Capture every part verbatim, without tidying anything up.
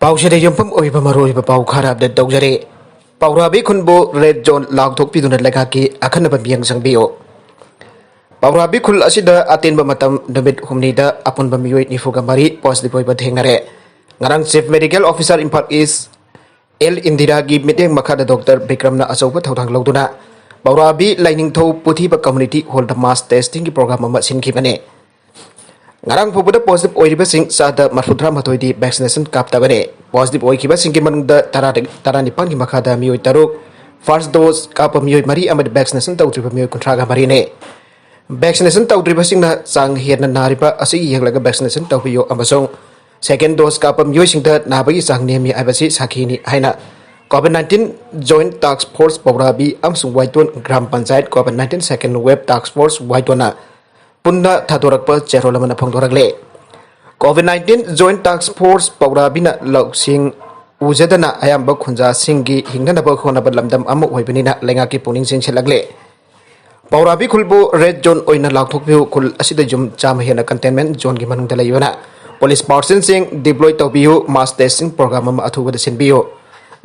ꯄꯥꯎꯁꯤꯗ ꯌꯨꯝꯐꯝ ꯑꯣꯏꯕ ꯃꯔꯨꯑꯣꯏꯕ ꯄꯥꯎ ꯈꯔ ꯑꯞꯗꯦꯠ ꯇꯧꯖꯔꯤ꯫ ꯄꯥꯎꯔꯥꯕꯤ ꯈꯨꯟꯕꯨ ꯔꯦꯗ ꯖꯣꯟ ꯂꯥꯎꯊꯣꯛꯄꯤꯗꯨꯅ ꯂꯩꯉꯥꯛꯀꯤ ꯑꯈꯟꯅꯕ ꯃꯤꯠꯌꯦꯡ ꯆꯪꯕꯤꯌꯨ꯫ ꯄꯥꯎꯔꯥꯕꯤ ꯈꯨꯜ ꯑꯁꯤꯗ ꯑꯇꯦꯟꯕ ꯃꯇꯝ ꯅꯨꯃꯤꯠ ꯍꯨꯝꯅꯤꯗ ꯑꯄꯨꯟꯕ ꯃꯤꯑꯣꯏ ꯅꯤꯐꯨꯒ ꯃꯔꯤ ꯄꯣꯖꯤꯇꯤꯚ ꯑꯣꯏꯕ ꯊꯦꯡꯅꯔꯦ꯫ ꯉꯔꯥꯡ ꯆꯤꯐ ꯃꯦꯗꯤꯀꯦꯜ ꯑꯣꯐꯤꯁꯔ ꯏꯝꯐꯥꯜ ꯏꯁ ꯑꯦꯜ ꯏꯟꯗꯤꯔꯥꯒꯤ ꯃꯤꯠꯌꯦꯡ ꯃꯈꯥꯗ ꯗꯣꯛꯇꯔ ꯕꯤꯀ꯭ꯔꯝꯅ ꯑꯆꯧꯕ ꯊꯧꯗꯥꯡ ꯂꯧꯗꯨꯅ ꯄꯥꯎꯔꯥꯕꯤ ꯂꯥꯏꯅꯤꯡꯊꯧ ꯄꯨꯊꯤꯕ ꯀꯝꯃ꯭ꯌꯨꯅꯤꯇꯤ ꯍꯣꯜꯗ ꯃꯥꯁ ꯇꯦꯁꯇꯤꯡꯒꯤ ꯄ꯭ꯔꯣꯒ꯭ꯔꯥꯝ ꯑꯃ ꯁꯤꯟꯈꯤꯕꯅꯤ꯫ ꯉꯔꯥꯡ ꯐꯥꯎꯕꯗ ꯄꯣꯖꯤꯇꯤꯚ ꯑꯣꯏꯔꯤꯕꯁꯤꯡ ꯆꯥꯗ ꯃꯔꯐꯨꯇꯔꯥ ꯃꯥꯊꯣꯏꯗꯤ ꯚꯦꯛꯁꯤꯅꯦꯁꯟ ꯀꯥꯞꯇꯕꯅꯤ꯫ ꯄꯣꯖꯤꯇꯤꯚ ꯑꯣꯏꯈꯤꯕꯁꯤꯡꯒꯤ ꯃꯅꯨꯡꯗ ꯇꯔꯥ, ꯇꯔꯥꯅꯤꯄꯥꯟꯒꯤ ꯃꯈꯥꯗ ꯃꯤꯑꯣꯏ ꯇꯔꯨꯛ, ꯐꯥꯔꯁ ꯗꯣꯁ ꯀꯥꯞꯄ ꯃꯤꯑꯣꯏ ꯃꯔꯤ ꯑꯃꯗꯤ ꯚꯦꯛꯁꯤꯅꯦꯁꯟ ꯇꯧꯗ꯭ꯔꯤꯕ ꯃꯤꯑꯣꯏ ꯀꯨꯟꯊ꯭ꯔꯥꯒ ꯃꯔꯤꯅꯤ꯫ ꯚꯦꯛꯁꯤꯅꯦꯁꯟ ꯇꯧꯗ꯭ꯔꯤꯕꯁꯤꯡꯅ ꯆꯥꯡ ꯍꯦꯟꯅ ꯅꯥꯔꯤꯕ ꯑꯁꯤ ꯌꯦꯡꯂꯒ ꯚꯦꯛꯁꯤꯅꯦꯁꯟ ꯇꯧꯕꯤꯌꯨ ꯑꯃꯁꯨꯡ ꯁꯦꯀꯦꯟ ꯗꯣꯁ ꯀꯥꯞꯄ ꯃꯤꯑꯣꯏꯁꯤꯡꯗ ꯅꯥꯕꯒꯤ ꯆꯥꯡ ꯅꯦꯝꯃꯤ ꯍꯥꯏꯕꯁꯤ ꯁꯥꯈꯤꯅꯤ ꯍꯥꯏꯅ ꯀꯣꯚꯤꯗ ꯅꯥꯏꯟꯇꯤꯟ ꯖꯣꯏꯟꯠ ꯇꯥꯛꯁ ꯐꯣꯔꯁ ꯄꯧꯔꯥꯕꯤ ꯑꯃꯁꯨꯡ ꯋꯥꯏꯇꯣꯟ ꯒ꯭ꯔꯥꯝ ꯄꯟꯆꯥꯌꯠ ꯀꯣꯚꯤꯗ ꯅꯥꯏꯟꯇꯤꯟ ꯁꯦꯀꯦꯟ ꯋꯦꯕ ꯇꯥꯛꯁ ꯐꯣꯔꯁ ꯋꯥꯏꯇꯣꯟꯅ ꯄꯨꯟꯅ ꯊꯥꯗꯣꯔꯛꯄ ꯆꯦꯔꯣꯜ ꯑꯃꯅ ꯐꯣꯡꯗꯣꯔꯛꯂꯦ꯫ ꯀꯣꯚꯤꯗ ꯅꯥꯏꯟꯇꯤꯟ ꯖꯣꯏꯟꯠ ꯇꯥꯛꯁ ꯐꯣꯔꯁ ꯄꯧꯔꯥꯕꯤꯅ ꯂꯧꯁꯤꯡ ꯎꯖꯗꯅ ꯑꯌꯥꯝꯕ ꯈꯨꯟꯖꯥꯁꯤꯡꯒꯤ ꯍꯤꯡꯅꯅꯕ ꯍꯣꯠꯅꯕ ꯂꯝꯗꯝ ꯑꯃ ꯑꯣꯏꯕꯅꯤꯅ ꯂꯩꯉꯥꯛꯀꯤ ꯄꯨꯛꯅꯤꯡ ꯆꯤꯡꯁꯤꯜꯂꯛꯂꯦ꯫ ꯄꯧꯔꯥꯕꯤ ꯈꯨꯜꯕꯨ ꯔꯦꯗ ꯖꯣꯟ ꯑꯣꯏꯅ ꯂꯥꯎꯊꯣꯛꯄꯤꯌꯨ꯫ ꯈꯨꯜ ꯑꯁꯤꯗ ꯌꯨꯝ ꯆꯥꯝꯃ ꯍꯦꯟꯅ ꯀꯟꯇꯦꯟꯃꯦꯟꯠ ꯖꯣꯟꯒꯤ ꯃꯅꯨꯡꯗ ꯂꯩꯕꯅ ꯄꯨꯂꯤꯁ ꯄꯥꯔꯁꯟꯁꯤꯡ ꯗꯤꯄ꯭ꯂꯣꯏ ꯇꯧꯕꯤꯌꯨ꯫ ꯃꯥꯁ ꯇꯦꯁꯇꯤꯡ ꯄ꯭ꯔꯣꯒ꯭ꯔꯥꯝ ꯑꯃ ꯑꯊꯨꯕꯗ ꯁꯤꯟꯕꯤꯌꯨ꯫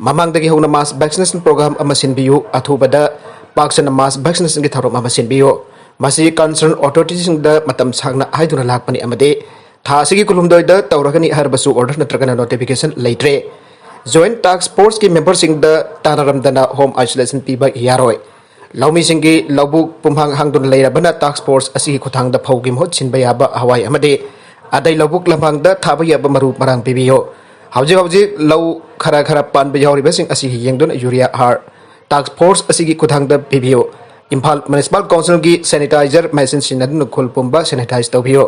ꯃꯃꯥꯡꯗꯒꯤ ꯍꯧꯅ ꯃꯥꯁ ꯚꯦꯛꯁꯤꯅꯦꯁꯟ ꯄ꯭ꯔꯣꯒ꯭ꯔꯥꯝ ꯑꯃ ꯁꯤꯟꯕꯤꯌꯨ꯫ ꯑꯊꯨꯕꯗ ꯄꯥꯛ ꯁꯟꯅ ꯃꯥꯁ ꯚꯦꯛꯁꯤꯅꯦꯁꯟꯒꯤ ꯊꯧꯔꯝ ꯑꯃ ꯁꯤꯟꯕꯤꯌꯨ꯫ ꯃꯁꯤ ꯀꯟꯁꯔꯟ ꯑꯣꯊꯣꯔꯤꯇꯤꯁꯤꯡꯗ ꯃꯇꯝ ꯁꯥꯡꯅ ꯍꯥꯏꯗꯨꯅ ꯂꯥꯛꯄꯅꯤ ꯑꯃꯗꯤ ꯊꯥ ꯑꯁꯤꯒꯤ ꯀꯨꯟꯍꯨꯝꯗꯣꯏꯗ ꯇꯧꯔꯒꯅꯤ ꯍꯥꯏꯔꯕꯁꯨ ꯑꯣꯔꯗꯔ ꯅꯠꯇ꯭ꯔꯒꯅ ꯅꯣꯇꯤꯐꯤꯀꯦꯁꯟ ꯂꯩꯇ꯭ꯔꯦ꯫ ꯖꯣꯏꯟꯠ ꯇꯥꯛꯁ ꯐꯣꯔꯁꯀꯤ ꯃꯦꯝꯕꯔꯁꯤꯡꯗ ꯇꯥꯟꯅꯔꯝꯗꯅ ꯍꯣꯝ ꯑꯥꯏꯁꯣꯂꯦꯁꯟ ꯄꯤꯕ ꯌꯥꯔꯣꯏ꯫ ꯂꯧꯃꯤꯁꯤꯡꯒꯤ ꯂꯧꯕꯨꯛ ꯄꯨꯝꯍꯥꯡ ꯍꯥꯡꯗꯨꯅ ꯂꯩꯔꯕꯅ ꯇꯥꯛꯁ ꯐꯣꯔꯁ ꯑꯁꯤꯒꯤ ꯈꯨꯠꯊꯥꯡꯗ ꯐꯧꯒꯤ ꯃꯍꯨꯠ ꯁꯤꯟꯕ ꯌꯥꯕ ꯍꯋꯥꯏ ꯑꯃꯗꯤ ꯑꯇꯩ ꯂꯧꯕꯨꯛ ꯂꯝꯍꯥꯡꯗ ꯊꯥꯕ ꯌꯥꯕ ꯃꯔꯨ ꯃꯔꯥꯡ ꯄꯤꯕꯤꯌꯨ꯫ ꯍꯧꯖꯤꯛ ꯍꯧꯖꯤꯛ ꯂꯧ ꯈꯔ ꯈꯔ ꯄꯥꯟꯕ ꯌꯥꯎꯔꯤꯕꯁꯤꯡ ꯑꯁꯤꯒꯤ ꯌꯦꯡꯗꯨꯅ ꯌꯨꯔꯤꯌꯥ ꯍꯥꯔ ꯇꯥꯛꯁ ꯐꯣꯔꯁ ꯑꯁꯤꯒꯤ ꯈꯨꯠꯊꯥꯡꯗ ꯄꯤꯕꯤꯌꯨ꯫ ꯏꯝꯐꯥꯜ ꯃ꯭ꯌꯨꯅꯤꯁꯤꯄꯥꯜ ꯀꯥꯎꯟꯁꯤꯜꯒꯤ ꯁꯦꯅꯤꯇꯥꯏꯖꯔ ꯃꯦꯆꯤꯟ ꯁꯤꯖꯤꯟꯅꯗꯨꯅ ꯈꯨꯜ ꯄꯨꯝꯕ ꯁꯦꯅꯤꯇꯥꯏꯖ ꯇꯧꯕꯤꯌꯨ꯫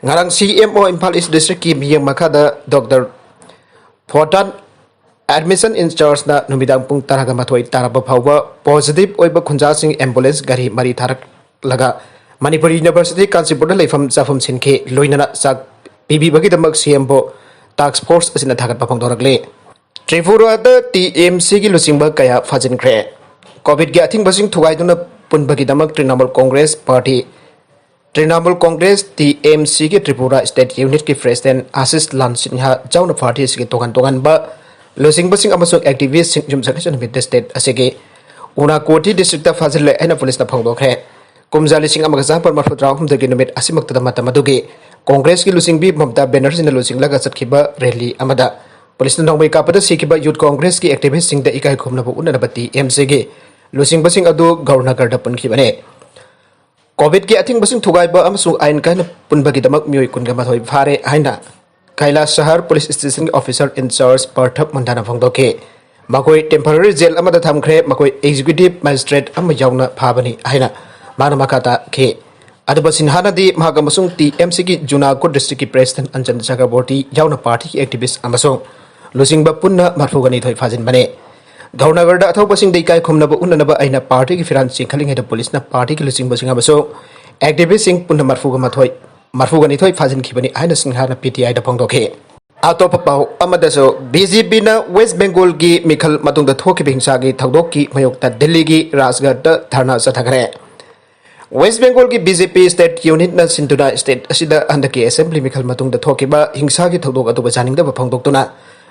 ꯉꯔꯥꯡ ꯁꯤ ꯑꯦꯝ ꯑꯣ ꯏꯝꯐꯥꯜ ꯏꯁ ꯗꯤꯁꯇ꯭ꯔꯤꯛꯀꯤ ꯃꯤꯠꯌꯦꯡ ꯃꯈꯥꯗ ꯗꯣꯛꯇꯔ ꯐꯣꯔꯇꯥꯟ ꯑꯦꯗꯃꯤꯁꯟ ꯏꯟꯆꯥꯔꯖꯅ ꯅꯨꯃꯤꯗꯥꯡ ꯄꯨꯡ ꯇꯔꯥꯒ ꯃꯥꯊꯣꯏ ꯇꯥꯔꯕ ꯐꯥꯎꯕ ꯄꯣꯖꯤꯇꯤꯚ ꯑꯣꯏꯕ ꯈꯨꯟꯖꯥꯁꯤꯡ ꯑꯦꯝꯕꯨꯂꯦꯟꯁ ꯒꯥꯔꯤ ꯃꯔꯤ ꯊꯥꯔꯛꯂꯒ ꯃꯅꯤꯄꯨꯔ ꯌꯨꯅꯤꯚꯔꯁꯤꯇꯤ ꯀꯥꯟꯆꯤꯄꯨꯔꯗ ꯂꯩꯐꯝ ꯆꯥꯐꯝ ꯁꯤꯟꯈꯤ꯫ ꯂꯣꯏꯅꯅ ꯆꯥꯛ ꯄꯤꯕꯤꯕꯒꯤꯗꯃꯛ ꯁꯤ ꯑꯦꯝ ꯑꯣ ꯇꯥꯛꯁ ꯐꯣꯔꯁ ꯑꯁꯤꯅ ꯊꯥꯒꯠꯄ ꯐꯣꯡꯗꯣꯔꯛꯂꯤ꯫ ꯇ꯭ꯔꯤꯄꯨꯔꯥꯗ ꯇꯤ ꯑꯦꯝ ꯁꯤꯒꯤ ꯂꯨꯆꯤꯡꯕ ꯀꯌꯥ ꯐꯥꯖꯤꯟꯈ꯭ꯔꯦ꯫ ꯀꯣꯚꯤꯗꯀꯤ ꯑꯊꯤꯡꯕꯁꯤꯡ ꯊꯨꯒꯥꯏꯗꯨꯅ ꯄꯨꯟꯕꯒꯤꯗꯃꯛ Trinamool Congress party Trinamool Congress, T M C ꯒꯤ Tripura State Unit ꯀꯤ President ꯑꯥꯁꯤꯁ ꯂꯥꯜ ꯁꯤꯟꯍꯥ ꯌꯥꯎꯅ party ꯑꯁꯤꯒꯤ ꯇꯣꯉꯥꯟ ꯇꯣꯉꯥꯟꯕ ꯂꯨꯆꯤꯡꯕꯁꯤꯡ ꯑꯃꯁꯨꯡ activist ꯁꯤꯡ ꯌꯨꯝꯁꯀꯩꯁ ꯅꯨꯃꯤꯠꯇ state ꯑꯁꯤꯒꯤ ꯎꯅꯥꯀꯣꯊꯤ district ꯇ ꯐꯥꯖꯤꯜꯂꯦ ꯍꯥꯏꯅ police ꯅ ꯐꯣꯡꯗꯣꯛꯈ꯭ꯔꯦ꯫ ꯀꯨꯝꯖꯥ ꯂꯤꯁꯤꯡ ꯑꯃꯒ ꯆꯥꯃꯥꯄꯟ ꯃꯔꯐꯨ ꯇꯔꯥꯍꯨꯝꯗꯣꯏꯒꯤ ꯅꯨꯃꯤꯠ ꯑꯁꯤꯃꯛꯇꯗ ꯃꯇꯝ ꯑꯗꯨꯒꯤ Congress ꯀꯤ ꯂꯨꯆꯤꯡꯕꯤ ꯃꯃꯇꯥ ꯕꯦꯅꯔꯖꯤꯅ ꯂꯨꯆꯤꯡꯂꯒ ꯆꯠꯈꯤꯕ rally ꯑꯃꯗ police ꯅ ꯅꯣꯡꯃꯩ ꯀꯥꯞꯄꯗ ꯁꯤꯈꯤꯕ Youth Congress ꯀꯤ activist ꯁꯤꯡꯗ ꯏꯀꯥꯏ ꯈꯨꯝꯅꯕ ꯎꯠꯅꯅꯕ T M C ꯒꯤ ꯂꯨꯆꯤꯡꯕꯁꯤꯡ ꯑꯗꯨ ꯒꯧꯔꯅꯒꯔꯗ ꯄꯨꯟꯈꯤꯕꯅꯤ꯫ COVID ꯀꯤ ꯑꯊꯤꯡꯕꯁꯤꯡ ꯊꯨꯒꯥꯏꯕ ꯑꯃꯁꯨꯡ ꯑꯥꯏꯟ ꯀꯥꯏꯅ ꯄꯨꯟꯕꯒꯤꯗꯃꯛ ꯃꯤꯑꯣꯏ ꯀꯨꯟꯒ ꯃꯥꯊꯣꯏ ꯐꯥꯔꯦ ꯍꯥꯏꯅ ꯀꯩꯂꯥꯁ ꯁꯍꯔ police station ꯒꯤ officer in charge ꯄꯔꯊꯕ ꯃꯟꯗꯥꯅ ꯐꯣꯡꯗꯣꯛꯈꯤ꯫ ꯃꯈꯣꯏ temporary jail ꯑꯃꯗ ꯊꯝꯈ꯭ꯔꯦ, ꯃꯈꯣꯏ executive magistrate ꯑꯃ ꯌꯥꯎꯅ ꯐꯥꯕꯅꯤ ꯍꯥꯏꯅ ꯃꯥꯅ ꯃꯈꯥ ꯇꯥꯈꯤ꯫ ꯑꯗꯨꯕꯨ ꯁꯤꯟꯍꯥꯅꯗꯤ ꯃꯍꯥꯛ ꯑꯃꯁꯨꯡ T M C ꯒꯤ ꯖꯨꯅꯥꯒꯣꯗ district ꯀꯤ President ꯑꯟꯆꯟ ꯆꯀ꯭ꯔꯕꯣꯔꯇꯤ ꯌꯥꯎꯅ party ꯒꯤ activist ꯑꯃꯁꯨꯡ ꯂꯨꯆꯤꯡꯕ ꯄꯨꯟꯅ ꯃꯔꯐꯨꯒ ꯅꯤꯊꯣꯏ ꯐꯥꯖꯤꯟꯕꯅꯤ꯫ ꯒꯧꯔꯅꯒꯔꯗ ꯑꯊꯧꯕꯁꯤꯡꯗ ꯏꯀꯥꯏ ꯈꯨꯝꯅꯕ ꯎꯠꯅꯅꯕ ꯑꯩꯅ party ꯒꯤ ꯐꯤꯔꯥꯜ ꯆꯤꯡꯈꯠꯂꯤꯉꯩꯗ police ꯅ party ꯒꯤ ꯂꯨꯆꯤꯡꯕꯁꯤꯡ ꯑꯃꯁꯨꯡ activist ꯁꯤꯡ ꯄꯨꯟꯅ ꯃꯔꯐꯨꯒ ꯃꯥꯊꯣꯏ, ꯃꯔꯐꯨꯒ ꯅꯤꯊꯣꯏ ꯐꯥꯖꯤꯟꯈꯤꯕꯅꯤ ꯍꯥꯏꯅ ꯁꯤꯟꯍꯥꯅ P T I ꯗ ꯐꯣꯡꯗꯣꯛꯈꯤ꯫ ꯑꯇꯣꯞꯄ ꯄꯥꯎ ꯑꯃꯗꯁꯨ, B J P ꯅ West Bengal ꯒꯤ ꯃꯤꯈꯜ ꯃꯇꯨꯡꯗ ꯊꯣꯛꯈꯤꯕ ꯍꯤꯡꯁꯥꯒꯤ ꯊꯧꯗꯣꯛꯀꯤ ꯃꯥꯌꯣꯛꯇ ꯗꯤꯜꯂꯤꯒꯤ ꯔꯥꯖꯘꯥꯠꯇ ꯙꯔꯅꯥ ꯆꯠꯊꯈ꯭ꯔꯦ꯫ West Bengal ꯒꯤ B J P state unit ꯅ ꯁꯤꯟꯗꯨꯅ state ꯑꯁꯤꯗ ꯍꯟꯗꯛꯀꯤ assembly ꯃꯤꯈꯜ ꯃꯇꯨꯡꯗ ꯊꯣꯛꯈꯤꯕ ꯍꯤꯡꯁꯥꯒꯤ ꯊꯧꯗꯣꯛ ꯑꯗꯨꯕꯨ ꯌꯥꯅꯤꯡꯗꯕ ꯐꯣꯡꯗꯣꯛꯇꯨꯅ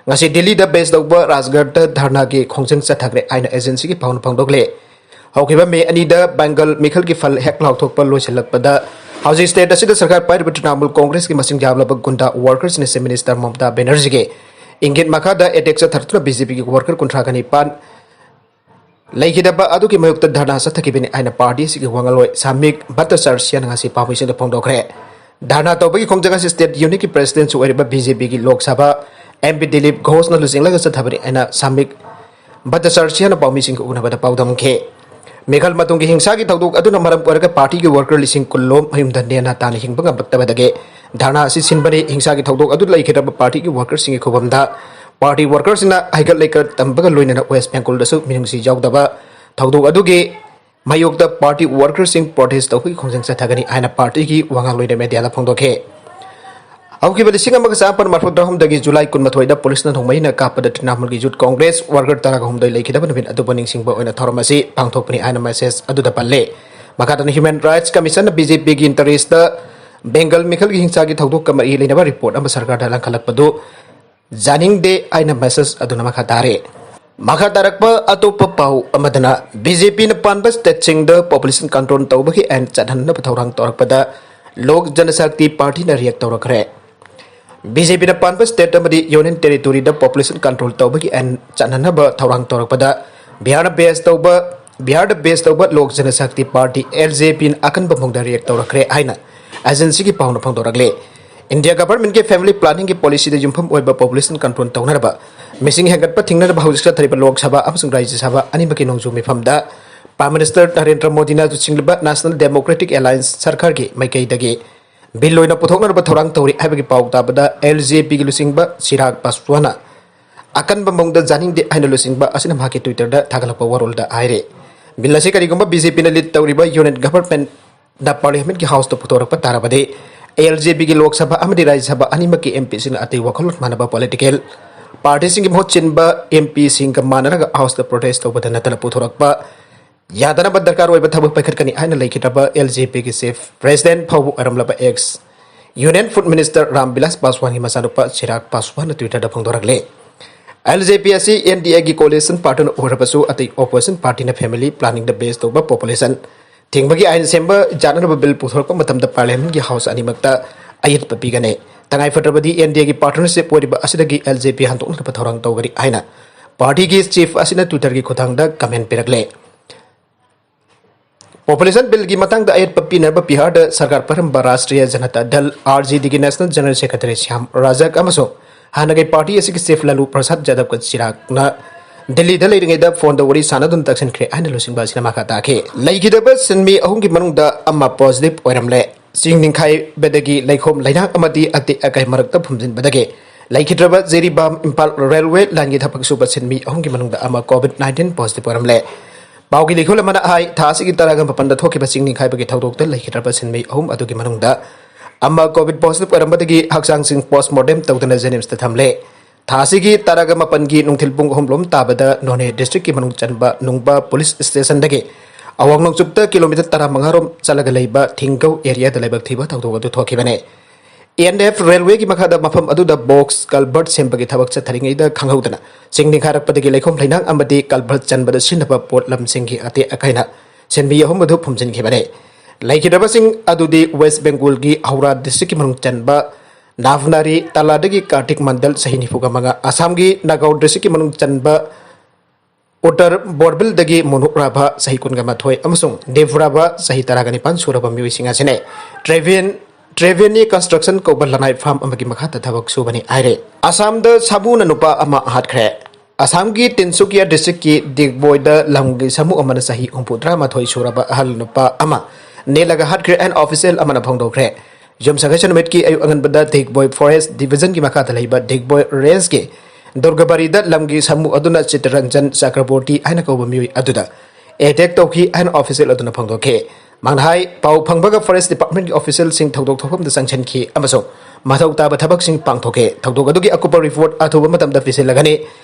ꯉꯁꯤ ꯗꯤꯜꯂꯤꯗ base ꯇꯧꯕ ꯔꯥꯖꯘꯥꯠꯇ ꯙꯔꯅꯥꯒꯤ ꯈꯣꯡꯖꯪ ꯆꯠꯊꯈ꯭ꯔꯦ ꯍꯥꯏꯅ agency ꯒꯤ ꯄꯥꯎꯅ ꯐꯣꯡꯗꯣꯛꯂꯦ꯫ ꯍꯧꯈꯤꯕ May ꯑꯅꯤꯗ Bengal ꯃꯤꯈꯜꯒꯤ ꯐꯜ ꯍꯦꯛ ꯂꯥꯎꯊꯣꯛꯄ ꯂꯣꯏꯁꯤꯜꯂꯛꯄꯗ ꯍꯧꯖꯤꯛ state ꯑꯁꯤꯗ ꯁꯔꯀꯥꯔ ꯄꯥꯏꯔꯤꯕ Trinamool Congress ꯀꯤ ꯃꯁꯤꯡ ꯌꯥꯝꯂꯕ ꯒꯨꯟꯗꯥ workers ꯅ Chief Minister ꯃꯃꯇꯥ ꯕꯦꯅꯔꯖꯤꯒꯤ ꯏꯪꯒꯤꯠ ꯃꯈꯥꯗ attack ꯆꯠꯊꯔꯛꯇꯨꯅ B J P ꯒꯤ worker ꯀꯨꯟꯊ꯭ꯔꯥꯒ ꯅꯤꯄꯥꯟ ꯂꯩꯈꯤꯗꯕ ꯑꯗꯨꯒꯤ ꯃꯥꯌꯣꯛꯇ ꯙꯔꯅꯥ ꯆꯠꯊꯈꯤꯕꯅꯤ ꯍꯥꯏꯅ party ꯑꯁꯤꯒꯤ ꯋꯥꯉꯥꯡꯂꯣꯏ ꯁꯥꯃꯤꯛ ꯚꯠꯇꯆꯥꯔꯁꯤꯌꯥꯅ ꯉꯁꯤ ꯄꯥꯎꯃꯤꯁꯤꯡꯗ ꯐꯣꯡꯗꯣꯛꯈ꯭ꯔꯦ꯫ ꯙꯔꯅꯥ ꯇꯧꯕꯒꯤ ꯈꯣꯡꯖꯪ ꯑꯁꯤ state unit ꯀꯤ president ꯁꯨ ꯑꯣꯏꯔꯤꯕ B J P ꯒꯤ ꯂꯣꯛ ꯁꯚꯥ M P ꯗꯤꯂꯤꯞ ꯘꯣꯁꯅ ꯂꯨꯆꯤꯡꯂꯒ ꯆꯠꯊꯕꯅꯤ ꯍꯥꯏꯅ ꯁꯥꯃꯤꯛ ꯚꯠꯇꯆꯥꯔꯁꯤꯌꯥꯅ ꯄꯥꯎꯃꯤꯁꯤꯡꯒ ꯎꯅꯕꯗ ꯄꯥꯎꯗꯝꯈꯤ꯫ ꯃꯤꯈꯜ ꯃꯇꯨꯡꯒꯤ ꯍꯤꯡꯁꯥꯒꯤ ꯊꯧꯗꯣꯛ ꯑꯗꯨꯅ ꯃꯔꯝ ꯑꯣꯏꯔꯒ party ꯒꯤ worker ꯂꯤꯁꯤꯡ ꯀꯨꯟ ꯂꯣꯝ ꯃꯌꯨꯝꯗ ꯅꯦꯅꯥ ꯇꯥꯅ ꯍꯤꯡꯕ ꯉꯝꯂꯛꯇꯕꯗꯒꯤ ꯙꯔꯅꯥ ꯑꯁꯤ ꯁꯤꯟꯕꯅꯤ꯫ ꯍꯤꯡꯁꯥꯒꯤ ꯊꯧꯗꯣꯛ ꯑꯗꯨ ꯂꯩꯈꯤꯗ꯭ꯔꯕ party ꯒꯤ worker ꯁꯤꯡꯒꯤ ꯈꯨꯕꯝꯗ party worker ꯁꯤꯡꯅ ꯍꯩꯀꯠ ꯂꯩꯀꯠ ꯇꯝꯕꯒ ꯂꯣꯏꯅꯅ West Bengal ꯗꯁꯨ ꯃꯤꯅꯨꯡꯁꯤ ꯌꯥꯎꯗꯕ ꯊꯧꯗꯣꯛ ꯑꯗꯨꯒꯤ ꯃꯥꯌꯣꯛꯇ party worker ꯁꯤꯡ protest ꯇꯧꯕꯒꯤ ꯈꯣꯡꯖꯪ ꯆꯠꯊꯒꯅꯤ ꯍꯥꯏꯅ party ꯒꯤ ꯋꯥꯉꯥꯡꯂꯣꯏꯅ media ꯗ ꯐꯣꯡꯗꯣꯛꯈꯤ꯫ ꯍꯧꯈꯤꯕ ꯂꯤꯁꯤꯡ ꯑꯃꯒ ꯆꯥꯃꯥꯄꯟ ꯃꯔꯐꯨ ꯇꯔꯥꯍꯨꯝꯗꯣꯏꯒꯤ July ꯀꯨꯟꯃꯥꯊꯣꯏꯗ police ꯅ ꯅꯣꯡꯃꯩꯅ ꯀꯥꯞꯄꯗ Trinamool ꯒꯤ Youth Congress worker ꯇꯔꯥꯒ ꯍꯨꯝꯗꯣꯏ ꯂꯩꯈꯤꯗꯕ ꯅꯨꯃꯤꯠ ꯑꯗꯨꯕꯨ ꯅꯤꯡꯁꯤꯡꯕ ꯑꯣꯏꯅ ꯊꯧꯔꯝ ꯑꯁꯤ ꯄꯥꯡꯊꯣꯛꯄꯅꯤ ꯍꯥꯏꯅ message ꯑꯗꯨꯗ ꯄꯜꯂꯤ꯫ ꯃꯈꯥ ꯇꯥꯅ Human Rights Commission ꯅ B J P ꯒꯤ interest ꯇ ꯕꯦꯡꯒꯜ ꯃꯤꯈꯜꯒꯤ ꯍꯤꯡꯁꯥꯒꯤ ꯊꯧꯗꯣꯛꯀ ꯃꯔꯤ ꯂꯩꯅꯕ report ꯑꯃ ꯁꯔꯀꯥꯔꯗ ꯂꯪꯈꯠꯂꯛꯄꯗꯨ ꯌꯥꯅꯤꯡꯗꯦ ꯍꯥꯏꯅ message ꯑꯗꯨꯅ ꯃꯈꯥ ꯇꯥꯔꯦ꯫ ꯃꯈꯥ ꯇꯥꯔꯛꯄ ꯑꯇꯣꯞꯄ ꯄꯥꯎ ꯑꯃꯗꯅ, B J P ꯅ ꯄꯥꯟꯕ state ꯁꯤꯡꯗ population control ꯇꯧꯕꯒꯤ ꯑꯥꯏꯟ ꯆꯠꯍꯟꯅꯕ ꯊꯧꯔꯥꯡ ꯇꯧꯔꯛꯄꯗ Lok Janashakti Party ꯅ react ꯇꯧꯔꯛꯈ꯭ꯔꯦ꯫ B J P ꯅ ꯄꯥꯟꯕ state ꯑꯃꯗꯤ union territory ꯗ population control ꯇꯧꯕꯒꯤ ꯑꯥꯏꯟ ꯆꯠꯍꯟꯅꯕ ꯊꯧꯔꯥꯡ ꯇꯧꯔꯛꯄꯗ ꯕꯤꯍꯥꯔꯗ base ꯇꯧꯕ, ꯕꯤꯍꯥꯔꯗ base ꯇꯧꯕ Lok Janashakti Party, L J P ꯅ ꯑꯀꯟꯕ ꯃꯑꯣꯡꯗ react ꯇꯧꯔꯛꯈ꯭ꯔꯦ ꯍꯥꯏꯅ agency ꯒꯤ ꯄꯥꯎꯅ ꯐꯣꯡꯗꯣꯔꯛꯂꯤ꯫ India government ꯀꯤ family planning ꯒꯤ policy ꯗ ꯌꯨꯝꯐꯝ ꯑꯣꯏꯕ population control ꯇꯧꯅꯅꯕ, ꯃꯤꯁꯤꯡ ꯍꯦꯟꯒꯠꯄ ꯊꯤꯡꯅꯅꯕ ꯍꯧꯖꯤꯛ ꯆꯠꯊꯔꯤꯕ ꯂꯣꯛ ꯁꯚꯥ ꯑꯃꯁꯨꯡ ꯔꯥꯖ꯭ꯌ ꯁꯚꯥ ꯑꯅꯤꯃꯛꯀꯤ ꯅꯣꯡꯖꯨ ꯃꯤꯐꯝꯗ Prime Minister ꯅꯔꯦꯟꯗ꯭ꯔ ꯃꯣꯗꯤꯅ ꯂꯨꯆꯤꯡꯂꯤꯕ National Democratic Alliance ꯁꯔꯀꯥꯔꯒꯤ ꯃꯥꯏꯀꯩꯗꯒꯤ bill ꯑꯣꯏꯅ ꯄꯨꯊꯣꯛꯅꯅꯕ ꯊꯧꯔꯥꯡ ꯇꯧꯔꯤ ꯍꯥꯏꯕꯒꯤ ꯄꯥꯎ ꯇꯥꯕꯗ L J P ꯒꯤ ꯂꯨꯆꯤꯡꯕ ꯆꯤꯔꯥꯒ ꯄꯥꯁꯋꯥꯟꯅ ꯑꯀꯟꯕ ꯃꯑꯣꯡꯗ ꯌꯥꯅꯤꯡꯗꯦ ꯍꯥꯏꯅ ꯂꯨꯆꯤꯡꯕ ꯑꯁꯤꯅ ꯃꯍꯥꯛꯀꯤ Twitter ꯗ ꯊꯥꯒꯠꯂꯛꯄ ꯋꯥꯔꯣꯜꯗ ꯍꯥꯏꯔꯤ꯫ Bill ꯑꯁꯤ ꯀꯔꯤꯒꯨꯝꯕ B J P ꯅ lead ꯇꯧꯔꯤꯕ union government ꯅ parliament ꯀꯤ house ꯇ ꯄꯨꯊꯣꯔꯛꯄ ꯇꯥꯔꯕꯗꯤ, L J P ꯒꯤ ꯂꯣꯛ ꯁꯚꯥ ꯑꯃꯗꯤ ꯔꯥꯖ꯭ꯌ ꯁꯚꯥ ꯑꯅꯤꯃꯛꯀꯤ M P ꯁꯤꯡꯅ ꯑꯇꯩ ꯋꯥꯈꯜꯂꯣꯟ ꯃꯥꯟꯅꯕ political party ꯁꯤꯡꯒꯤ ꯃꯍꯨꯠ ꯁꯤꯟꯕ M P ꯁꯤꯡꯒ ꯃꯥꯟꯅꯔꯒ house ꯇ protest ꯇꯧꯕꯗ ꯅꯠꯇꯅ ꯄꯨꯊꯣꯔꯛꯄ ꯌꯥꯗꯅꯕ ꯗꯔꯀꯥꯔ ꯑꯣꯏꯕ ꯊꯕꯛ ꯄꯥꯏꯈꯠꯀꯅꯤ ꯍꯥꯏꯅ ꯂꯩꯈꯤꯗ꯭ꯔꯕ L J P ꯒꯤ chief president ꯐꯥꯎꯕ ꯑꯣꯏꯔꯝꯂꯕ ex Union Food Minister Ram Bilas ꯄꯥꯁꯋꯥꯟꯒꯤ ꯃꯆꯥꯅꯨꯄꯥ ꯆꯤꯔꯥꯒ ꯄꯥꯁꯋꯥꯟꯅ Twitter ꯗ ꯐꯣꯡꯗꯣꯔꯛꯂꯦ꯫ L J P ꯑꯁꯤ N D A ꯒꯤ coalition partner ꯑꯣꯏꯔꯕꯁꯨ, ꯑꯇꯩ opposition party ꯅ family planning ꯗ base ꯇꯧꯕ population ꯊꯤꯡꯕꯒꯤ ꯑꯥꯏꯟ ꯁꯦꯝꯕ ꯌꯥꯅꯅꯕ bill ꯄꯨꯊꯣꯔꯛꯄ ꯃꯇꯝꯗ parliament ꯀꯤ house ꯑꯅꯤꯃꯛꯇ ꯑꯌꯦꯠꯄ ꯄꯤꯒꯅꯤ꯫ ꯇꯉꯥꯏ ꯐꯗ꯭ꯔꯕꯗꯤ N D A ꯒꯤ partnership ꯑꯣꯏꯔꯤꯕ ꯑꯁꯤꯗꯒꯤ L J P ꯍꯟꯗꯣꯛꯅꯅꯕ ꯊꯧꯔꯥꯡ ꯇꯧꯒꯅꯤ ꯍꯥꯏꯅ party ꯒꯤ chief ꯑꯁꯤꯅ Twitter ꯒꯤ ꯈꯨꯠꯊꯥꯡꯗ comment ꯄꯤꯔꯛꯂꯦ꯫ Population bill ꯒꯤ ꯃꯇꯥꯡꯗ ꯑꯌꯦꯠꯄ ꯄꯤꯅꯕ ꯕꯤꯍꯥꯔꯗ ꯁꯔꯀꯥꯔ ꯄꯥꯏꯔꯝꯕ ꯔꯥꯁꯇ꯭ꯔꯤꯌ ꯖꯅꯇꯥ ꯗꯜ, R J D ꯒꯤ national general secretary ꯁ꯭ꯌꯥꯝ ꯔꯥꯖꯛ ꯑꯃꯁꯨꯡ ꯍꯥꯟꯅꯒꯤ party ꯑꯁꯤꯒꯤ chief ꯂꯥꯂꯨ ꯄ꯭ꯔꯁꯥꯗ ꯌꯥꯗꯕꯒ ꯆꯤꯔꯥꯒꯅ ꯗꯤꯜꯂꯤꯗ ꯂꯩꯔꯤꯉꯩꯗ phone ꯗ ꯋꯥꯔꯤ ꯁꯥꯟꯅꯗꯨꯅ ꯇꯛꯁꯤꯟꯈ꯭ꯔꯦ ꯍꯥꯏꯅ ꯂꯨꯆꯤꯡꯕ ꯑꯁꯤꯅ ꯃꯈꯥ ꯇꯥꯈꯤ꯫ ꯂꯩꯈꯤꯗꯕ ꯁꯤꯟꯃꯤ ꯑꯍꯨꯝꯒꯤ ꯃꯅꯨꯡꯗ ꯑꯃ positive ꯑꯣꯏꯔꯝꯂꯦ꯫ ꯆꯤꯡ ꯅꯤꯡꯈꯥꯏꯕꯗꯒꯤ ꯂꯩꯈꯣꯝ ꯂꯩꯅꯥꯡ ꯑꯃꯗꯤ ꯑꯇꯦꯛ ꯑꯀꯥꯏ ꯃꯔꯛꯇ ꯐꯨꯝꯖꯤꯟꯕꯗꯒꯤ ꯂꯩꯈꯤꯗ꯭ꯔꯕ ꯖꯤꯔꯤꯕꯥꯝ ꯏꯝꯐꯥꯜ railway line ꯒꯤ ꯊꯕꯛ ꯁꯨꯕ ꯁꯤꯟꯃꯤ ꯑꯍꯨꯝꯒꯤ ꯃꯅꯨꯡꯗ ꯑꯃ COVID nineteen positive ꯑꯣꯏꯔꯝꯂꯦ꯫ ꯄꯥꯎꯒꯤ ꯂꯤꯈꯨꯜ ꯑꯃꯅ ꯍꯥꯏ, ꯊꯥ ꯑꯁꯤꯒꯤ ꯇꯔꯥꯒ ꯃꯥꯄꯟꯗ ꯊꯣꯛꯈꯤꯕ ꯆꯤꯡ ꯅꯤꯡꯈꯥꯏꯕꯒꯤ ꯊꯧꯗꯣꯛꯇ ꯂꯩꯈꯤꯗ꯭ꯔꯕ ꯁꯤꯟꯃꯤ ꯑꯍꯨꯝ ꯑꯗꯨꯒꯤ ꯃꯅꯨꯡꯗ ꯑꯃ COVID positive ꯑꯣꯏꯔꯝꯕꯗꯒꯤ ꯍꯛꯆꯥꯡꯁꯤꯡ post mortem ꯇꯧꯗꯨꯅ JNIMS ꯇ ꯊꯝꯂꯦ꯫ ꯊꯥ ꯑꯁꯤꯒꯤ ꯇꯔꯥꯒ ꯃꯥꯄꯟꯒꯤ ꯅꯨꯡꯊꯤꯜ ꯄꯨꯡ ꯑꯍꯨꯝ ꯂꯣꯝ ꯇꯥꯕꯗ ꯅꯣꯅꯦ district ꯀꯤ ꯃꯅꯨꯡ ꯆꯟꯕ ꯅꯨꯡꯕ police station ꯗꯒꯤ ꯑꯋꯥꯡ ꯅꯣꯡꯆꯨꯞꯇ ꯀꯤꯂꯣꯃꯤꯇꯔ ꯇꯔꯥꯃꯉꯥ ꯔꯣꯝ ꯆꯠꯂꯒ ꯂꯩꯕ ꯊꯤꯡꯒꯧ ꯑꯦꯔꯤꯌꯥꯗ ꯂꯥꯏꯕꯛ ꯊꯤꯕ ꯊꯧꯗꯣꯛ ꯑꯗꯨ ꯊꯣꯛꯈꯤꯕꯅꯤ꯫ ꯑꯦꯟ ꯑꯦꯐ ꯔꯦꯜꯋꯦꯒꯤ ꯃꯈꯥꯗ ꯃꯐꯝ ꯑꯗꯨꯗ ꯕꯣꯛꯁ ꯀꯜꯚꯔꯠ ꯁꯦꯝꯕꯒꯤ ꯊꯕꯛ ꯆꯠꯊꯔꯤꯉꯩꯗ ꯈꯪꯍꯧꯗꯅ ꯆꯤꯡ ꯅꯤꯡꯈꯥꯏꯔꯛꯄꯗꯒꯤ ꯂꯩꯈꯣꯝ ꯂꯩꯅꯥꯡ ꯑꯃꯗꯤ ꯀꯜꯚꯔꯠ ꯆꯟꯕꯗ ꯁꯤꯖꯤꯟꯅꯕ ꯄꯣꯠꯂꯝꯁꯤꯡꯒꯤ ꯑꯇꯦꯛ ꯑꯀꯥꯏꯅ ꯁꯤꯟꯃꯤ ꯑꯍꯨꯝ ꯑꯗꯨ ꯐꯨꯝꯖꯤꯟꯈꯤꯕꯅꯤ꯫ ꯂꯩꯈꯤꯗ꯭ꯔꯕꯁꯤꯡ ꯑꯗꯨꯗꯤ ꯋꯦꯁ ꯕꯦꯡꯒꯣꯜꯒꯤ ꯍꯧꯔꯥ ꯗꯤꯁꯇ꯭ꯔꯤꯛꯀꯤ ꯃꯅꯨꯡ ꯆꯟꯕ ꯅꯥꯚꯅꯥꯔꯤ ꯇꯥꯂꯥꯗꯒꯤ ꯀꯥꯔꯇꯤꯛ ꯃꯟꯗꯜ, ꯆꯍꯤ ꯅꯤꯐꯨꯒ ꯃꯉꯥ, ꯑꯁꯥꯝꯒꯤ ꯅꯥꯒꯥꯎ ꯗꯤꯁꯇ꯭ꯔꯤꯛꯀꯤ ꯃꯅꯨꯡ ꯆꯟꯕ ꯎꯠꯇꯔ ꯕꯣꯔꯕꯤꯜꯗꯒꯤ ꯃꯣꯅꯨꯛ ꯔꯥꯚꯥ, ꯆꯍꯤ ꯀꯨꯟꯒ ꯃꯥꯊꯣꯏ, ꯑꯃꯁꯨꯡ ꯗꯦꯕ ꯔꯥꯚꯥ, ꯆꯍꯤ ꯇꯔꯥꯒ ꯅꯤꯄꯥꯟ ꯁꯨꯔꯕ ꯃꯤꯑꯣꯏꯁꯤꯡ ꯑꯁꯤꯅꯤ꯫ ꯇ꯭ꯔꯦꯚꯦꯟ-, ꯇ꯭ꯔꯦꯚꯦꯅꯤ ꯀꯟꯁꯇ꯭ꯔꯛꯁꯟ ꯀꯧꯕ ꯂꯅꯥꯏ ꯐꯥꯔꯝ ꯑꯃꯒꯤ ꯃꯈꯥꯗ ꯊꯕꯛ ꯁꯨꯕꯅꯤ ꯍꯥꯏꯔꯦ꯫ ꯑꯁꯥꯝꯗ ꯁꯥꯃꯨꯅ ꯅꯨꯄꯥ ꯑꯃ ꯍꯥꯠꯈ꯭ꯔꯦ꯫ ꯑꯁꯥꯝꯒꯤ ꯇꯤꯟꯁꯨꯀꯤꯌꯥ ꯗꯤꯁꯇ꯭ꯔꯤꯛꯀꯤ ꯗꯤꯒꯕꯣꯏꯗ ꯂꯝꯒꯤ ꯁꯥꯃꯨ ꯑꯃꯅ ꯆꯍꯤ ꯍꯨꯝꯐꯨꯇꯔꯥ ꯃꯥꯊꯣꯏ ꯁꯨꯔꯕ ꯑꯍꯜ ꯅꯨꯄꯥ ꯑꯃ ꯅꯦꯠꯂꯒ ꯍꯥꯠꯈ꯭ꯔꯦ ꯍꯥꯏꯅ ꯑꯣꯐꯤꯁꯤꯌꯦꯜ ꯑꯃꯅ ꯐꯣꯡꯗꯣꯛꯈ꯭ꯔꯦ꯫ ꯌꯨꯝꯁꯀꯩꯁ ꯅꯨꯃꯤꯠꯀꯤ ꯑꯌꯨꯛ ꯑꯉꯟꯕꯗ ꯗꯤꯒꯕꯣꯏ ꯐꯣꯔꯦꯁ ꯗꯤꯚꯤꯖꯟꯒꯤ ꯃꯈꯥꯗ ꯂꯩꯕ ꯗꯤꯒꯕꯣꯏ ꯔꯦꯟꯖꯀꯤ ꯗꯨꯔꯒꯥꯕꯥꯔꯤꯗ ꯂꯝꯒꯤ ꯁꯥꯃꯨ ꯑꯗꯨꯅ ꯆꯤꯠꯇꯔꯟꯖꯟ ꯆꯀ꯭ꯔꯕꯣꯔꯇꯤ ꯍꯥꯏꯅ ꯀꯧꯕ ꯃꯤꯑꯣꯏ ꯑꯗꯨꯗ ꯑꯦꯇꯦꯛ ꯇꯧꯈꯤ ꯍꯥꯏꯅ ꯑꯣꯐꯤꯁꯤꯌꯦꯜ ꯑꯗꯨꯅ ꯐꯣꯡꯗꯣꯛꯈꯤ꯫ ꯃꯥꯡꯅꯍꯥꯏ ꯄꯥꯎ ꯐꯪꯕꯒ ꯐꯣꯔꯦꯁ ꯗꯤꯄꯥꯔꯠꯃꯦꯟꯠꯀꯤ ꯑꯣꯐꯤꯁꯤꯌꯦꯜꯁꯤꯡ ꯊꯧꯗꯣꯛ ꯊꯣꯛꯐꯝꯗ ꯆꯪꯁꯤꯟꯈꯤ ꯑꯃꯁꯨꯡ ꯃꯊꯧ ꯇꯥꯕ ꯊꯕꯛꯁꯤꯡ ꯄꯥꯡꯊꯣꯛꯈꯤ꯫ ꯊꯧꯗꯣꯛ ꯑꯗꯨꯒꯤ ꯑꯀꯨꯞꯄ ꯔꯤꯄꯣꯔꯠ ꯑꯊꯨꯕ ꯃꯇꯝꯗ ꯄꯤꯁꯤꯜꯂꯒꯅꯤ꯫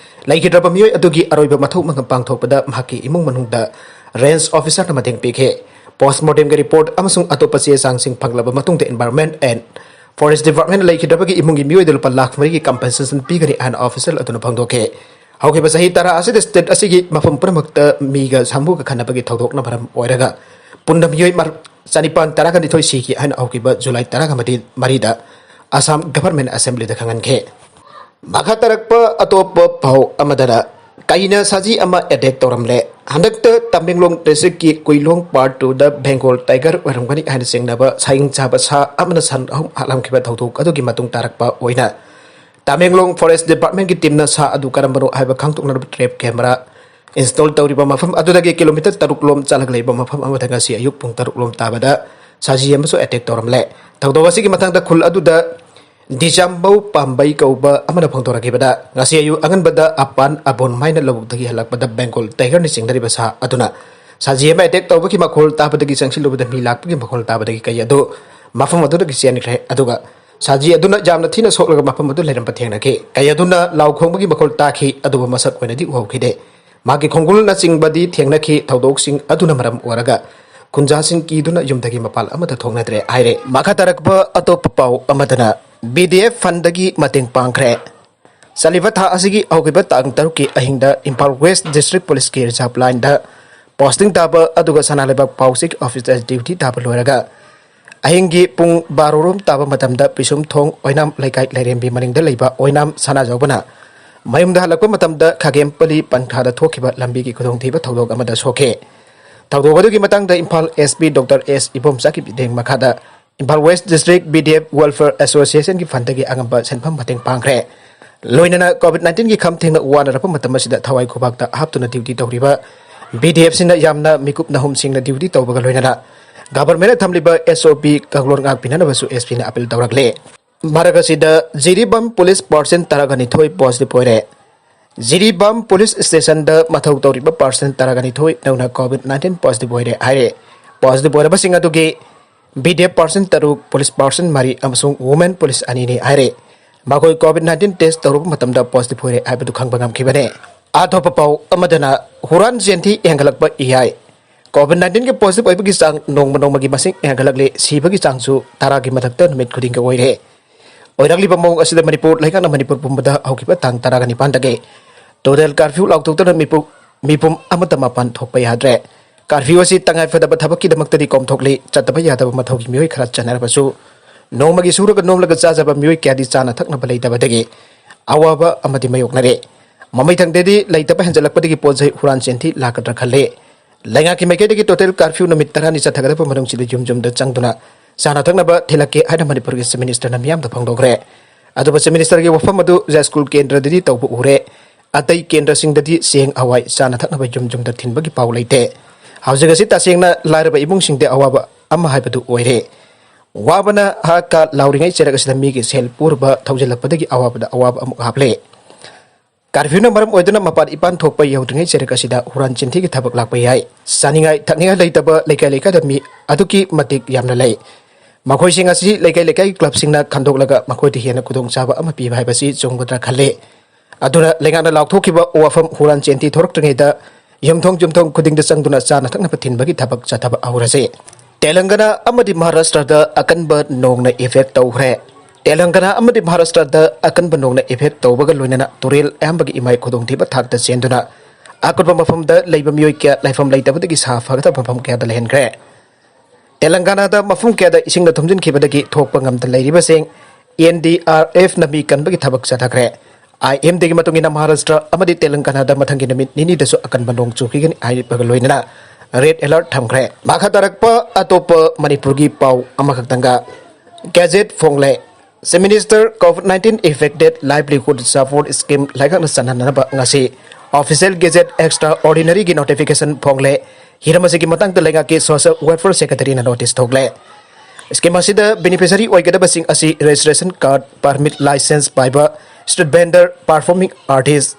ꯂꯩꯈꯤꯗ꯭ꯔꯕ ꯃꯤꯑꯣꯏ ꯑꯗꯨꯒꯤ ꯑꯔꯣꯏꯕ ꯃꯊꯧ ꯃꯉꯝ ꯄꯥꯡꯊꯣꯛꯄꯗ ꯃꯍꯥꯛꯀꯤ ꯏꯃꯨꯡ ꯃꯅꯨꯡꯗ ꯔꯦꯟꯖ ꯑꯣꯐꯤꯁꯥꯔꯅ ꯃꯇꯦꯡ ꯄꯤꯈꯤ꯫ ꯄꯣꯁ꯭ꯠꯃꯣꯔꯇꯦꯝꯒꯤ ꯔꯤꯄꯣꯔꯠ ꯑꯃꯁꯨꯡ ꯑꯇꯣꯞꯄ ꯆꯦ ꯆꯥꯡꯁꯤꯡ ꯐꯪꯂꯕ ꯃꯇꯨꯡꯗ ꯏꯟꯚꯥꯏꯔꯣꯟꯃꯦꯟꯠ ꯑꯦꯟꯗ ꯐꯣꯔꯦꯁ꯭ꯠ ꯗꯤꯄꯥꯔꯠꯃꯦꯟꯠꯅ ꯂꯩꯈꯤꯗ꯭ꯔꯕꯒꯤ ꯏꯃꯨꯡꯒꯤ ꯃꯤꯑꯣꯏꯗ ꯂꯨꯄꯥ ꯂꯥꯈ ꯃꯔꯤꯒꯤ ꯀꯝꯄꯦꯟꯁꯦꯁꯟ ꯄꯤꯒꯅꯤ ꯍꯥꯏꯅ ꯑꯣꯐꯤꯁꯤꯌꯦꯜ ꯑꯗꯨꯅ ꯐꯣꯡꯗꯣꯛꯈꯤ꯫ ꯍꯧꯈꯤꯕ ꯆꯍꯤ ꯇꯔꯥ ꯑꯁꯤꯗ ꯁ꯭ꯇꯦꯠ ꯑꯁꯤꯒꯤ ꯃꯐꯝ ꯄꯨꯝꯅꯃꯛꯇ ꯃꯤꯒ ꯁꯥꯃꯨꯒ ꯈꯠꯅꯕꯒꯤ ꯊꯧꯗꯣꯛꯅ ꯃꯔꯝ ꯑꯣꯏꯔꯒ ꯄꯨꯟꯅ ꯃꯤꯑꯣꯏ ꯃꯔ-, ꯆꯅꯤꯄꯥꯟ ꯇꯔꯥꯒ ꯅꯤꯊꯣꯏ ꯁꯤꯈꯤ ꯍꯥꯏꯅ ꯍꯧꯈꯤꯕ ꯖꯨꯂꯥꯏ ꯇꯔꯥꯒ ꯃꯔꯤꯗ ꯑꯁꯥꯝ ꯒꯚꯔꯟꯃꯦꯟꯠ ꯑꯦꯁꯦꯝꯕ꯭ꯂꯤꯗ ꯈꯪꯍꯟꯈꯤ꯫ ꯃꯈꯥ ꯇꯥꯔꯛꯄ ꯑꯇꯣꯞꯄ ꯄꯥꯎ ꯑꯃꯗꯅ, ꯀꯩꯅ ꯁꯖꯤ ꯑꯃ ꯑꯦꯇꯦꯛ ꯇꯧꯔꯝꯂꯦ꯫ ꯍꯟꯗꯛꯇ ꯇꯃꯦꯡꯂꯣꯡ ꯗꯤꯁꯇ꯭ꯔꯤꯛꯀꯤ ꯀꯨꯏꯂꯣꯡ ꯄꯥꯔꯠ ꯇꯨꯗ ꯕꯦꯡꯒꯣꯜ ꯇꯥꯏꯒꯔ ꯑꯣꯏꯔꯝꯒꯅꯤ ꯍꯥꯏꯅ ꯆꯤꯡꯅꯕ ꯁꯥꯍꯤꯡ ꯆꯥꯕ ꯁꯥ ꯑꯃꯅ ꯁꯟ ꯑꯍꯨꯝ ꯍꯥꯠꯂꯝꯈꯤꯕ ꯊꯧꯗꯣꯛ ꯑꯗꯨꯒꯤ ꯃꯇꯨꯡ ꯇꯥꯔꯛꯄ ꯑꯣꯏꯅ ꯇꯃꯦꯡꯂꯣꯡ ꯐꯣꯔꯦꯁ꯭ꯠ ꯗꯤꯄꯥꯔꯠꯃꯦꯟꯠꯀꯤ ꯇꯤꯝꯅ ꯁꯥ ꯑꯗꯨ ꯀꯔꯝꯕꯅꯣ ꯍꯥꯏꯕ ꯈꯪꯗꯣꯛꯅꯕ ꯇ꯭ꯔꯦꯞ ꯀꯦꯃꯦꯔꯥ ꯏꯟꯁ꯭ꯇꯣꯜ ꯇꯧꯔꯤꯕ ꯃꯐꯝ ꯑꯗꯨꯗꯒꯤ ꯀꯤꯂꯣꯃꯤꯇꯔ ꯇꯔꯨꯛ ꯂꯣꯝ ꯆꯠꯂꯒ ꯂꯩꯕ ꯃꯐꯝ ꯑꯃꯗ ꯉꯁꯤ ꯑꯌꯨꯛ ꯄꯨꯡ ꯇꯔꯨꯛ ꯂꯣꯝ ꯇꯥꯕꯗ ꯁꯖꯤ ꯑꯃꯁꯨ ꯑꯦꯇꯦꯛ ꯇꯧꯔꯝꯂꯦ꯫ ꯊꯧꯗꯣꯛ ꯑꯁꯤꯒꯤ ꯃꯇꯥꯡꯗ ꯈꯨꯜ ꯑꯗꯨꯗ ꯗꯤꯆꯥꯝꯕꯧ ꯄꯥꯝꯕꯩ ꯀꯧꯕ ꯑꯃꯅ ꯐꯣꯡꯗꯣꯔꯛꯈꯤꯕꯗ, ꯉꯁꯤ ꯑꯌꯨꯛ ꯑꯉꯟꯕꯗ ꯑꯄꯥꯟ ꯑꯕꯣꯟ ꯃꯥꯏꯅ ꯂꯧꯕꯨꯛꯇꯒꯤ ꯍꯜꯂꯛꯄꯗ ꯕꯦꯡꯒꯣꯜ ꯇꯥꯏꯒꯔꯅ ꯆꯤꯡꯅꯔꯤꯕ ꯁꯥ ꯑꯗꯨꯅ ꯁꯖꯤ ꯑꯃ ꯑꯦꯇꯦꯛ ꯇꯧꯕꯒꯤ ꯃꯈꯣꯜ ꯇꯥꯕꯗꯒꯤ ꯆꯪꯁꯤꯜꯂꯨꯕꯗ ꯃꯤ ꯂꯥꯛꯄꯒꯤ ꯃꯈꯣꯜ ꯇꯥꯕꯗꯒꯤ ꯀꯩ ꯑꯗꯨ ꯃꯐꯝ ꯑꯗꯨꯗꯒꯤ ꯆꯦꯟꯈ꯭ꯔꯦ꯫ ꯑꯗꯨꯒ ꯁꯖꯤ ꯑꯗꯨꯅ ꯌꯥꯝꯅ ꯊꯤꯅ ꯁꯣꯛꯂꯒ ꯃꯐꯝ ꯑꯗꯨ ꯂꯩꯔꯝꯕ ꯊꯦꯡꯅꯈꯤ꯫ ꯀꯩ ꯑꯗꯨꯅ ꯂꯥꯎ ꯈꯣꯡꯕꯒꯤ ꯃꯈꯣꯜ ꯇꯥꯈꯤ, ꯑꯗꯨꯕꯨ ꯃꯁꯛ ꯑꯣꯏꯅꯗꯤ ꯎꯍꯧꯈꯤꯗꯦ꯫ ꯃꯍꯥꯛꯀꯤ ꯈꯣꯡꯒꯨꯜꯅꯆꯤꯡꯕꯗꯤ ꯊꯦꯡꯅꯈꯤ꯫ ꯊꯧꯗꯣꯛꯁꯤꯡ ꯑꯗꯨꯅ ꯃꯔꯝ ꯑꯣꯏꯔꯒ ꯈꯨꯟꯖꯥꯁꯤꯡ ꯀꯤꯗꯨꯅ ꯌꯨꯝꯗꯒꯤ ꯃꯄꯥꯟ ꯑꯃꯠꯇ ꯊꯣꯛꯅꯗ꯭ꯔꯦ ꯍꯥꯏꯔꯦ꯫ ꯃꯈꯥ ꯇꯥꯔꯛꯄ ꯑꯇꯣꯞꯄ ꯄꯥꯎ ꯑꯃꯗꯅ, B D F fund ꯗꯒꯤ ꯃꯇꯦꯡ ꯄꯥꯡꯈ꯭ꯔꯦ꯫ ꯆꯠꯂꯤꯕ ꯊꯥ ꯑꯁꯤꯒꯤ ꯍꯧꯈꯤꯕ ꯇꯥꯡ ꯇꯔꯨꯛꯀꯤ ꯑꯍꯤꯡꯗ ꯏꯝꯐꯥꯜ West District Police ꯀꯤ reserve line ꯗ posting ꯇꯥꯕ ꯑꯗꯨꯒ ꯁꯅꯥ ꯂꯩꯕꯥꯛ ꯄꯥꯎꯆꯦꯒꯤ office ꯇ duty ꯇꯥꯕ ꯂꯣꯏꯔꯒ ꯑꯍꯤꯡꯒꯤ ꯄꯨꯡ ꯕꯥꯔꯣ ꯔꯣꯝ ꯇꯥꯕ ꯃꯇꯝꯗ ꯄꯤꯁꯨꯝ ꯊꯣꯡ ꯑꯣꯏꯅꯥꯝ ꯂꯩꯀꯥꯏ ꯂꯩꯔꯦꯝꯕꯤ ꯃꯅꯤꯡꯗ ꯂꯩꯕ ꯑꯣꯏꯅꯥꯝ ꯁꯅꯥꯖꯥꯎꯕꯅ ꯃꯌꯨꯝꯗ ꯍꯜꯂꯛꯄ ꯃꯇꯝꯗ ꯈꯥꯒꯦꯝꯄꯜꯂꯤ ꯄꯟꯊꯥꯗ ꯊꯣꯛꯈꯤꯕ ꯂꯝꯕꯤꯒꯤ ꯈꯨꯗꯣꯡꯊꯤꯕ ꯊꯧꯗꯣꯛ ꯑꯃꯗ ꯁꯣꯛꯈꯤ꯫ ꯊꯧꯗꯣꯛ ꯑꯗꯨꯒꯤ ꯃꯇꯥꯡꯗ Imphal S P Doctor S ꯏꯕꯣꯝꯆꯥꯒꯤ ꯃꯤꯠꯌꯦꯡ ꯃꯈꯥꯗ Imphal West District B D F Welfare Association ꯒꯤ fund ꯗꯒꯤ ꯑꯉꯝꯕ ꯁꯦꯟꯐꯝ ꯃꯇꯦꯡ ꯄꯥꯡꯈ꯭ꯔꯦ꯫ ꯂꯣꯏꯅꯅ COVID nineteen ꯒꯤ ꯈꯝ ꯊꯦꯡꯅ ꯋꯥꯅꯔꯛꯄ ꯃꯇꯝ ꯑꯁꯤꯗ ꯊꯋꯥꯏ ꯈꯨꯕꯥꯛꯇ ꯍꯥꯞꯇꯨꯅ duty ꯇꯧꯔꯤꯕ B D F ꯁꯤꯡꯅ ꯌꯥꯝꯅ ꯃꯤꯀꯨꯞ ꯅꯍꯨꯝꯁꯤꯡꯅ duty ꯇꯧꯕꯒ ꯂꯣꯏꯅꯅ government ꯅ ꯊꯝꯂꯤꯕ S O P ꯀꯥꯡꯂꯣꯟ ꯉꯥꯛꯄꯤꯅꯅꯕꯁꯨ S P ꯅ appeal ꯇꯧꯔꯛꯂꯦ꯫ ꯃꯔꯛ ꯑꯁꯤꯗ ꯖꯤꯔꯤꯕꯥꯝ police percent ꯇꯔꯥꯒ ꯅꯤꯊꯣꯏ positive ꯑꯣꯏꯔꯦ꯫ ꯖꯤꯔꯤꯕꯥꯝ police station ꯗ ꯃꯊꯧ ꯇꯧꯔꯤꯕ percent ꯇꯔꯥꯒ ꯅꯤꯊꯣꯏ ꯅꯧꯅ COVID nineteen positive ꯑꯣꯏꯔꯦ ꯍꯥꯏꯔꯦ꯫ Positive ꯑꯣꯏꯔꯕꯁꯤꯡ ꯑꯗꯨꯒꯤ B D F percent ꯇꯔꯨꯛ, police percent ꯃꯔꯤ ꯑꯃꯁꯨꯡ women police ꯑꯅꯤꯅꯤ ꯍꯥꯏꯔꯦ꯫ ꯃꯈꯣꯏ COVID nineteen test ꯇꯧꯔꯨꯕ ꯃꯇꯝꯗ positive ꯑꯣꯏꯔꯦ ꯍꯥꯏꯕꯗꯨ ꯈꯪꯕ ꯉꯝꯈꯤꯕꯅꯦ꯫ ꯑꯇꯣꯞꯄ ꯄꯥꯎ ꯑꯃꯗꯅ ꯍꯨꯔꯥꯟ ꯆꯦꯟꯊꯤ ꯍꯦꯟꯒꯠꯂꯛꯄ ꯏ ꯍꯥꯏ꯫ COVID nineteen ꯒꯤ positive ꯑꯣꯏꯕꯒꯤ ꯆꯥꯡ ꯅꯣꯡꯃ ꯅꯣꯡꯃꯒꯤ ꯃꯁꯤꯡ ꯍꯦꯟꯒꯠꯂꯛꯂꯦ, ꯁꯤꯕꯒꯤ ꯆꯥꯡꯁꯨ ꯇꯔꯥꯒꯤ ꯃꯊꯛꯇ ꯅꯨꯃꯤꯠ ꯈꯨꯗꯤꯡꯒꯤ ꯑꯣꯏꯔꯦ꯫ ꯑꯣꯏꯔꯛꯂꯤꯕ ꯃꯑꯣꯡ ꯑꯁꯤꯗ ꯃꯅꯤꯄꯨꯔ ꯂꯩꯉꯥꯛꯅ ꯃꯅꯤꯄꯨꯔ ꯄꯨꯝꯕꯗ ꯍꯧꯈꯤꯕ ꯇꯥꯡ ꯇꯔꯥꯒ ꯅꯤꯄꯥꯟꯗꯒꯤ total curfew ꯂꯥꯎꯊꯣꯛꯇꯨꯅ ꯃꯤꯄꯨꯝ, ꯃꯤꯄꯨꯝ ꯑꯃꯠꯇ ꯃꯄꯥꯟ ꯊꯣꯛꯄ ꯌꯥꯗ꯭ꯔꯦ꯫ Curfew ꯑꯁꯤ ꯇꯉꯥꯏꯐꯗꯕ ꯊꯕꯛꯀꯤꯗꯃꯛꯇꯗꯤ ꯀꯣꯝꯊꯣꯛꯂꯤ, ꯆꯠꯇꯕ ꯌꯥꯗꯕ ꯃꯊꯧꯒꯤ ꯃꯤꯑꯣꯏ ꯈꯔ ꯆꯠꯅꯔꯕꯁꯨ ꯅꯣꯡꯃꯒꯤ ꯁꯨꯔꯒ ꯅꯣꯝꯂꯒ ꯆꯥꯖꯕ ꯃꯤꯑꯣꯏ ꯀꯌꯥꯗꯤ ꯆꯥꯅ ꯊꯛꯅꯕ ꯂꯩꯇꯕꯗꯒꯤ ꯑꯋꯥꯕ ꯑꯃꯗꯤ ꯃꯥꯌꯣꯛꯅꯔꯦ꯫ ꯃꯃꯩ ꯊꯪꯗꯗꯤ ꯂꯩꯇꯕ ꯍꯦꯟꯖꯜꯂꯛꯄꯗꯒꯤ ꯄꯣꯠ ꯆꯩ ꯍꯨꯔꯥꯟ ꯆꯦꯟꯊꯤ ꯂꯥꯛꯀꯗ꯭ꯔꯥ ꯈꯜꯂꯦ꯫ ꯂꯩꯉꯥꯛꯀꯤ ꯃꯥꯏꯀꯩꯗꯒꯤ total curfew ꯅꯨꯃꯤꯠ ꯇꯔꯥꯅꯤ ꯆꯠꯊꯒꯗꯕ ꯃꯅꯨꯡꯁꯤꯗ ꯌꯨꯝ ꯌꯨꯝꯗ ꯆꯪꯗꯨꯅ ꯆꯥꯅ ꯊꯛꯅꯕ ꯊꯤꯜꯂꯛꯀꯦ ꯍꯥꯏꯅ ꯃꯅꯤꯄꯨꯔꯒꯤ Chief Minister ꯅ ꯃꯤꯌꯥꯝꯗ ꯐꯣꯡꯗꯣꯛꯈ꯭ꯔꯦ꯫ ꯑꯗꯨꯕꯨ Chief Minister ꯒꯤ ꯋꯥꯐꯝ ꯑꯗꯨ ꯖꯥꯏꯁ꯭ꯀꯨꯜ ꯀꯦꯟꯗ꯭ꯔꯗꯗꯤ ꯇꯧꯕ ꯎꯔꯦ꯫ ꯑꯇꯩ ꯀꯦꯟꯗ꯭ꯔꯁꯤꯡꯗꯗꯤ ꯆꯦꯡ, ꯍꯋꯥꯏ, ꯆꯥꯅ ꯊꯛꯅꯕ ꯌꯨꯝ ꯌꯨꯝꯗ ꯊꯤꯟꯕꯒꯤ ꯄꯥꯎ ꯂꯩꯇꯦ꯫ ꯍꯧꯖꯤꯛ ꯑꯁꯤ ꯇꯁꯦꯡꯅ ꯂꯥꯏꯔꯕ ꯏꯃꯨꯡꯁꯤꯡꯗ ꯑꯋꯥꯕ ꯑꯃ ꯍꯥꯏꯕꯗꯨ ꯑꯣꯏꯔꯦ꯫ ꯋꯥꯕꯅ ꯍꯥ ꯀꯥ ꯂꯥꯎꯔꯤꯉꯩ ꯆꯩꯔꯛ ꯑꯁꯤꯗ ꯃꯤꯒꯤ ꯁꯦꯜ ꯄꯨꯔꯨꯕ ꯊꯧꯖꯤꯜꯂꯛꯄꯗꯒꯤ ꯑꯋꯥꯕꯗ ꯑꯋꯥꯕ ꯑꯃꯨꯛ ꯍꯥꯞꯂꯦ꯫ Curfew ꯅ ꯃꯔꯝ ꯑꯣꯏꯗꯨꯅ ꯃꯄꯥꯟ ꯏꯄꯥꯟ ꯊꯣꯛꯄ ꯌꯧꯗ꯭ꯔꯤꯉꯩ ꯆꯩꯔꯛ ꯑꯁꯤꯗ ꯍꯨꯔꯥꯟ ꯆꯤꯟꯊꯤꯒꯤ ꯊꯕꯛ ꯂꯥꯛꯄ ꯌꯥꯏ꯫ ꯆꯥꯅꯤꯡꯉꯥꯏ ꯊꯛꯅꯤꯡꯉꯥꯏ ꯂꯩꯇꯕ ꯂꯩꯀꯥꯏ ꯂꯩꯀꯥꯏꯗ ꯃꯤ ꯑꯗꯨꯛꯀꯤ ꯃꯇꯤꯛ ꯌꯥꯝꯅ ꯂꯩ꯫ ꯃꯈꯣꯏꯁꯤꯡ ꯑꯁꯤ ꯂꯩꯀꯥꯏ ꯂꯩꯀꯥꯏꯒꯤ club ꯁꯤꯡꯅ ꯈꯟꯗꯣꯛꯂꯒ ꯃꯈꯣꯏꯗ ꯍꯦꯟꯅ ꯈꯨꯗꯣꯡꯆꯥꯕ ꯑꯃ ꯄꯤꯕ ꯍꯥꯏꯕꯁꯤ ꯆꯨꯝꯒꯗ꯭ꯔꯥ ꯈꯜꯂꯤ꯫ ꯑꯗꯨꯅ ꯂꯩꯉꯥꯛꯅ ꯂꯥꯎꯊꯣꯛꯈꯤꯕ ꯋꯥꯐꯝ ꯍꯨꯔꯥꯟ ꯆꯦꯟꯊꯤ ꯊꯣꯔꯛꯇ꯭ꯔꯤꯉꯩꯗ ꯌꯨꯝꯊꯣꯡ ꯌꯨꯝꯊꯣꯡ ꯈꯨꯗꯤꯡꯗ ꯆꯪꯗꯨꯅ ꯆꯥꯅ ꯊꯛꯅꯕ ꯊꯤꯟꯕꯒꯤ ꯊꯕꯛ ꯆꯠꯊꯕ ꯍꯧꯔꯁꯤ꯫ ꯇꯦꯂꯪꯒꯅꯥ ꯑꯃꯗꯤ ꯃꯍꯥꯔꯥꯁꯇ꯭ꯔꯗ ꯑꯀꯟꯕ ꯅꯣꯡꯅ effect ꯇꯧꯈ꯭ꯔꯦ꯫ ꯇꯦꯂꯪꯒꯅꯥ ꯑꯃꯗꯤ ꯃꯍꯥꯔꯥꯁꯇ꯭ꯔꯗ ꯑꯀꯟꯕ ꯅꯣꯡꯅ effect ꯇꯧꯕꯒ ꯂꯣꯏꯅꯅ ꯇꯨꯔꯦꯜ ꯑꯌꯥꯝꯕꯒꯤ ꯏꯃꯥꯏ ꯈꯨꯗꯣꯡꯊꯤꯕ ꯊꯥꯛꯇ ꯆꯦꯟꯗꯨꯅ ꯑꯀꯨꯠꯄ ꯃꯐꯝꯗ ꯂꯩꯕ ꯃꯤꯑꯣꯏ ꯀꯌꯥ ꯂꯩꯐꯝ ꯂꯩꯇꯕꯗꯒꯤ ꯁꯥ ꯐꯒꯗꯕ ꯃꯐꯝ ꯀꯌꯥꯗ ꯂꯩꯍꯟꯈ꯭ꯔꯦ꯫ ꯇꯦꯂꯪꯒꯥꯅꯥꯗ ꯃꯐꯝ ꯀꯌꯥꯗ ꯏꯁꯤꯡꯅ ꯊꯨꯝꯖꯤꯟꯈꯤꯕꯗꯒꯤ ꯊꯣꯛꯄ ꯉꯝꯗ ꯂꯩꯔꯤꯕꯁꯤꯡ N D R F ꯅ ꯃꯤ ꯀꯟꯕꯒꯤ ꯊꯕꯛ ꯆꯠꯊꯈ꯭ꯔꯦ꯫ I M D ꯒꯤ ꯃꯇꯨꯡ ꯏꯟꯅ ꯃꯍꯥꯔꯥꯁꯇ꯭ꯔ ꯑꯃꯗꯤ ꯇꯦꯂꯪꯒꯥꯅꯥꯗ ꯃꯊꯪꯒꯤ ꯅꯨꯃꯤꯠ ꯅꯤꯅꯤꯗꯁꯨ ꯑꯀꯟꯕ ꯅꯣꯡ ꯆꯨꯈꯤꯒꯅꯤ ꯍꯥꯏꯕꯒ ꯂꯣꯏꯅꯅ red alert ꯊꯝꯈ꯭ꯔꯦ꯫ ꯃꯈꯥ ꯇꯥꯔꯛꯄ ꯑꯇꯣꯞꯄ ꯃꯅꯤꯄꯨꯔꯒꯤ ꯄꯥꯎ ꯑꯃꯈꯛꯇꯪꯒ, gazette ꯐꯣꯡꯂꯦ꯫ Chief Minister COVID nineteen affected livelihood support scheme ꯂꯩꯉꯥꯛꯅ ꯆꯠꯅꯅꯕ ꯉꯁꯤ official gazette extraordinary ꯒꯤ notification ꯐꯣꯡꯂꯦ꯫ ꯍꯤꯔꯝ ꯑꯁꯤꯒꯤ ꯃꯇꯥꯡꯗ ꯂꯩꯉꯥꯛꯀꯤ social welfare secretary ꯅ notice ꯊꯣꯛꯂꯦ꯫ Scheme ꯑꯁꯤꯗ beneficiary ꯑꯣꯏꯒꯗꯕꯁꯤꯡ ꯑꯁꯤ registration card, permit, license ꯄꯥꯏꯕ street vendor, performing artist,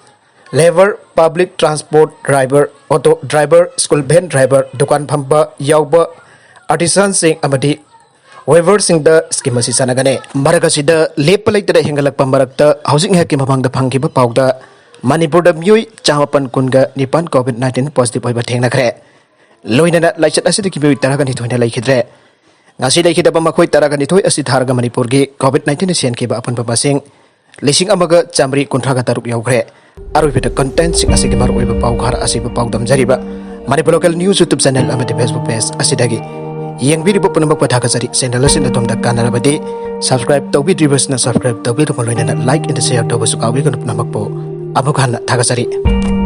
labour, public transport driver, auto driver, school van driver, ꯗꯨꯀꯥꯟ ꯐꯝꯕ ꯌꯥꯎꯕ artisan ꯁꯤꯡ ꯑꯃꯗꯤ weaver ꯁꯤꯡꯗ scheme ꯑꯁꯤ ꯆꯠꯅꯒꯅꯤ꯫ ꯃꯔꯛ ꯑꯁꯤꯗ ꯂꯦꯞꯄ ꯂꯩꯇꯅ ꯍꯦꯟꯒꯠꯂꯛꯄ ꯃꯔꯛꯇ ꯍꯧꯖꯤꯛ ꯉꯥꯏꯍꯥꯛꯀꯤ ꯃꯃꯥꯡꯗ ꯐꯪꯈꯤꯕ ꯄꯥꯎꯗ ꯃꯅꯤꯄꯨꯔꯗ ꯃꯤꯑꯣꯏ ꯆꯥꯃꯥꯄꯟ ꯀꯨꯟꯒ ꯅꯤꯄꯥꯟ COVID nineteen positive ꯑꯣꯏꯕ ꯊꯦꯡꯅꯈ꯭ꯔꯦ꯫ ꯂꯣꯏꯅꯅ ꯂꯥꯏꯆꯠ ꯑꯁꯤꯗꯒꯤ ꯃꯤꯑꯣꯏ ꯇꯔꯥꯒ ꯅꯤꯊꯣꯏꯅ ꯂꯩꯈꯤꯗ꯭ꯔꯦ꯫ ꯉꯁꯤ ꯂꯩꯈꯤꯗꯕ ꯃꯈꯣꯏ ꯇꯔꯥꯒ ꯅꯤꯊꯣꯏ ꯑꯁꯤ ꯊꯥꯔꯒ ꯃꯅꯤꯄꯨꯔꯒꯤ COVID nineteen ꯅ ꯁꯦꯟꯈꯤꯕ ꯑꯄꯨꯟꯕ ꯃꯁꯤꯡ ꯂꯤꯁꯤꯡ ꯑꯃꯒ ꯆꯥꯃꯔꯤ ꯀꯨꯟꯊ꯭ꯔꯥꯒ ꯇꯔꯨꯛ ꯌꯧꯈ꯭ꯔꯦ꯫ ꯑꯔꯣꯏꯕꯗ content ꯁꯤꯡ ꯑꯁꯤꯒꯤ ꯃꯔꯨꯑꯣꯏꯕ ꯄꯥꯎ ꯈꯔ ꯑꯁꯤꯕꯨ ꯄꯥꯎꯗꯝꯖꯔꯤꯕ Manipur Local News YouTube channel ꯑꯃꯗꯤ Facebook page ꯑꯁꯤꯗꯒꯤ ꯌꯦꯡꯕꯤꯔꯤꯕ ꯄꯨꯝꯅꯃꯛꯄꯨ ꯊꯥꯒꯠꯆꯔꯤ꯫ Channel ꯑꯁꯤꯅ ꯑꯗꯣꯝꯗ ꯀꯥꯟꯅꯔꯕꯗꯤ subscribe ꯇꯧꯕꯤꯗ꯭ꯔꯤꯕꯁꯤꯅ subscribe ꯇꯧꯕꯤꯗꯨꯅ ꯂꯣꯏꯅꯅ like and share ꯇꯧꯕꯁꯨ ꯀꯥꯎꯕꯤꯒꯅꯨ꯫ ꯄꯨꯝꯅꯃꯛꯄꯨ ꯑꯃꯨꯛ ꯍꯟꯅ ꯊꯥꯒꯠꯆꯔꯤ꯫